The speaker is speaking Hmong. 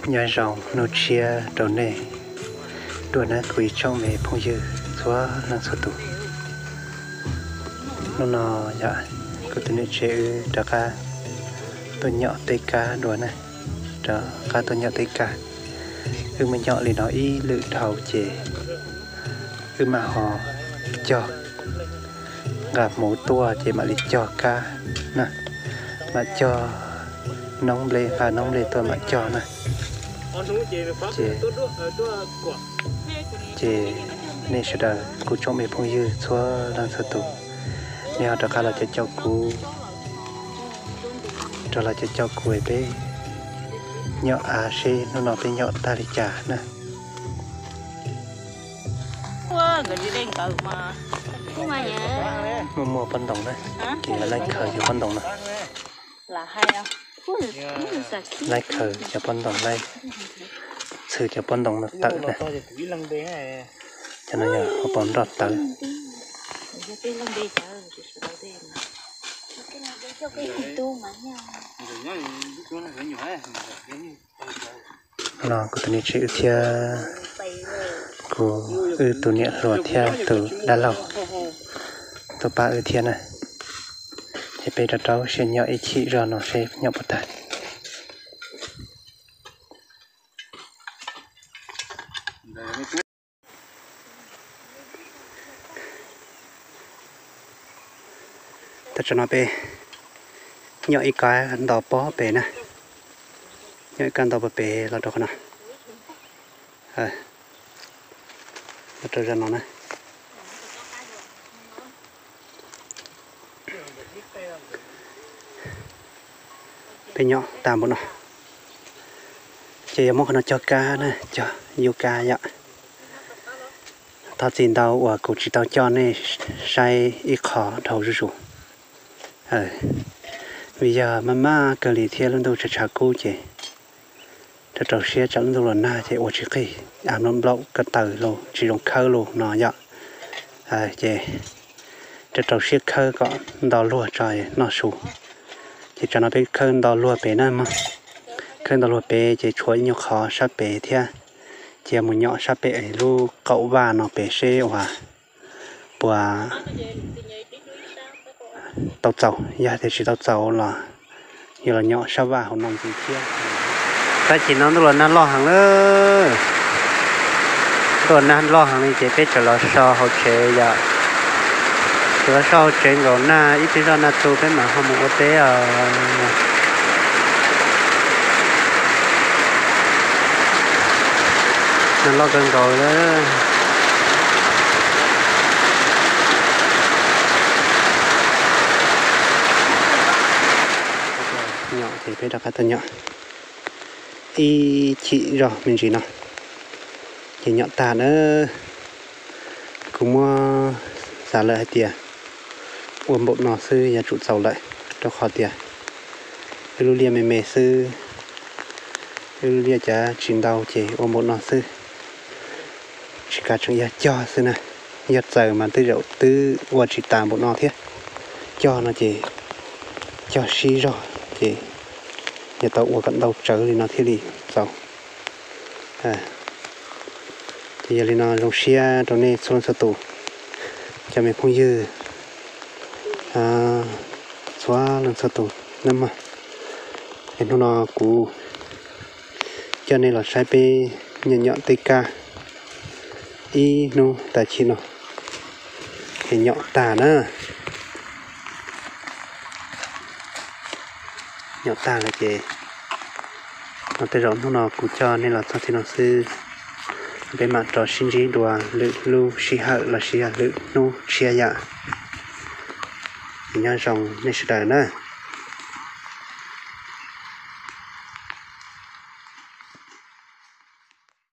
Nyob zoo hnub tshiab rau nej dua na kuv ib tsoom me phooj ywg txhua leej txhua tus. Hnub no yog kuv tus niam tsev wb rov qab tuaj nyom tej kab dua na, rov qab tuaj nyom tej kab. Wb mus nyom li no ib lwm dhau ces wb mam ho cog, nqa hmuv tuaj ces mam li cog kab na, mam cog noob nplej, nqa noob nplej tuaj mam cog na. Ces, ces nej sawv daws kuv tsoom me phooj ywg txhua leej txhua tus, nej ho rov qab los caum caum kuv, rov los caum caum kuv peb nyom av seb hnub no peb nyom tag li cas na. Muaj muaj pob ntoos na, ces laib khaws cov pob ntoos na. Laib khaws cov pob ntoos, laib txhwv cov pob ntoos no tawm na. Cov no yog hauv paus nroj tawv. No kuv tus niam tsev wb thiab, kuv, wb tus niam hluas thiab tus dab laug tuaj pab wb thiab na. Ces peb rov rau siab nyom ib chim zog no seb nyom puas tag. Tam sim no peb nyom ib kab nto pob pem na, nyom ib kab nto pob pem los rau qhov no, los rau zog no na. Peb nyom tag npaum no, ces yuav muab qhov no cog kab na, cog yuv kab yom. Thov txim ntau uas kuv tsis tau coj nej saib ib qho dhau zuj zus, vim yog maj maj kawg li thiab lub ntuj tshav tshav kub ces rau rau siab tsam lub ntuj los nag ces ua tsis qig, av nplaum nplaum ko taw los tsis zoo khawb los no yom. Ces rau rau siab khawb kom nto luag tso noj su. Ces tsam no peb khawb nto luag pem na mog, khawb nto luag pem ces tshuav ib nyuag qhov sab pem thiab, ces yuav mus nyom sab pem lub qaum vaj no pem seb uas puas tau txaus, yog tias tsis tau txaus los yuav los nyom sab vaj hauv no ntxiv thiab. Tab sis no ntuj los nag loj heev lawm, ntuj los nag loj heev li ces peb tseem los so hauv tsev yom. Tseem los so hauv tsev nkaum nag ib teg zog nag tu peb mam ho mus ua teb os. Nag loj kawg nkaus lawm. Nyom ces peb rov qab tuaj nyom ib chim zog me ntsis no ces nyom tag na. Kuv muab xav lawm hais tias ua npaum no xwb yuav tsum txaus lawm, rau qhov tias wb lub liaj me me xwb, wb lub liaj cav tsis ntau ces ua npaum no xwb. Tsis kav tseem yog cog xwb na, yog txaws mas tej zaum twb ua tsis tas npaum no thiab. Cog no ces cog sib zog ces yuav tau ua kom ntau tsawv li no thiaj li txaus. Ces yog li no zoo siab rau nej txhua leej txhua tus, cov me phooj ywg txhua leej txhua tus nawb mog. Es hnub no kuv coj nej los saib peb nyom nyom tej kab ib hnub tas chim no es nyom tag na. Nyom tag lawm ces no tej zaum hnub no kuv coj nej los txog txij no xwb, peb mam rov sib ntsib dua lwm lub sij hawm los sis yog lwm hnub tshiab yom. Nyob zoo nej sawv daws na.